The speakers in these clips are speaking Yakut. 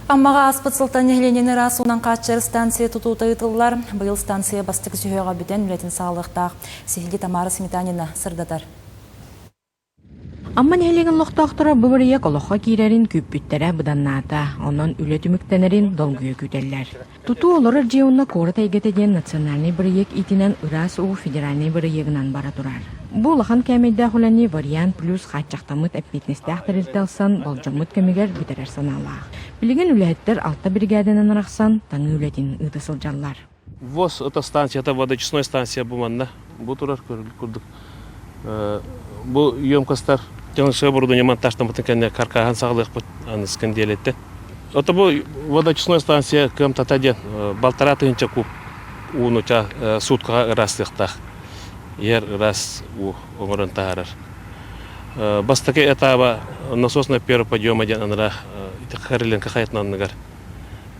Аммаҕа ааспыт сылтан нэһилиэнньэни ыраас уунан хааччыйар станция тутуута ыытыллар. Быйыл станция бастакы сүһүөҕэ бүтэн үлэтин саҕалыахтаах. Сиһилии Тамара Сметанина сырдатар. Амма нэһилиэгин олохтоохторо бу бырайыак олоххо киирэрин күүппүттэрэ быданнаата. Онон үлэ түмүктэнэрин долгуйа күүтэллэр. Тутуу олорор дьиэ уонна куорат эйгэтэ диэн национальнай бырайыак иитинэн ыраас уу федеральнай бырайыагынан бара турар. Бу улахан кээмэйдээх үлэни Вариант плюс хааччахтаммыт эппиэтинэстээх тэрилтэ ылсан болдьоммут кэмигэр бүтэрэр санаалаах. Билигин үлэһиттэр алта биригээдэнэн арахсан таҥыы үлэтин ыыта сылдьаллар. ВОЗ это станция, это водочистной станция бу манна. Бу турар курдук. Бу емкостар техническое оборудование монтажтаммытын кэннэ каркаһын саҕалыахпыт аныскын диэлэттэн. Ото бу водочистной станция кыамтата диэн балтараа тыһыынча куб ууну суткаҕа ыраастыахтаах. Иһэр ыраас уу оҥорон таһаарар. Бастакы этаба насосная первого подъема диэн анара Кареленко хайатын анныгар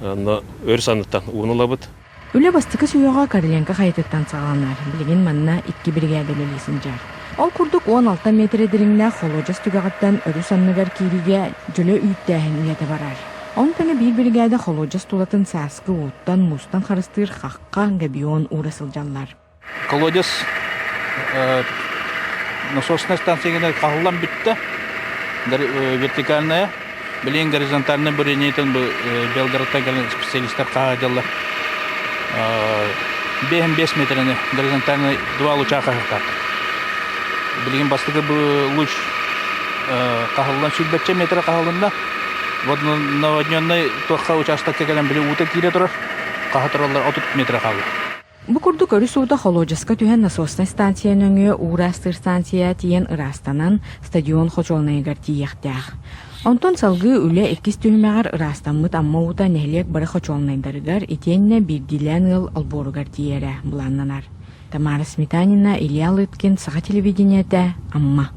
өрүс анныттан ууну ылабыт. Үлэ бастакы сүһүөҕэ Кареленко хайатыттан саҕаланар. Билигин манна икки биригээдэ үлэлии сылдьар. Ол курдук 16 миэтэрэ дириҥнээх холуодьас түгэҕиттэн өрүс анныгар киириигэ дьөлө үүттээһин үлэтэ барар. Ону тэҥэ биир биригээдэ холуодьас тулатын сааскы ууттан, муустан харыстыыр хахха, габион уура сылдьаллар. Колодец насосная станция хаһыллан бүттэ. Вертикальная. Билигин горизонтальный бурениетын бу Белгородтан кэлэн специалистар хаһаадьаллар. 5 метрени горизонтальный два луча хаһыахтаахтар. Билигин бастакы бу луч хаһыллан сүүрбэччэ метр хаһылынна. Вот наводненный туохха участокка кэлэн били уута киирэ турар. Хаһа тураллар 30 метр хаалла. Бу курдук өрүс уута холуодьаска түһэн насоснай станция нөҥүө уураастыыр станция тиийэн ыраастанан стадион хочуолунайыгар тиийиэхтээх. Онтон салгыы үлэ иккис түһүмэҕэр ыраастаммыт Амма уута нэһилиэк бары хочуолунайдарыгар итиэннэ биирдиилээн ыал олбуоругар тиийэрэ былааннанар. Тамара Сметанина, Илья Лыткин, Саха телевидениетэ, Амма.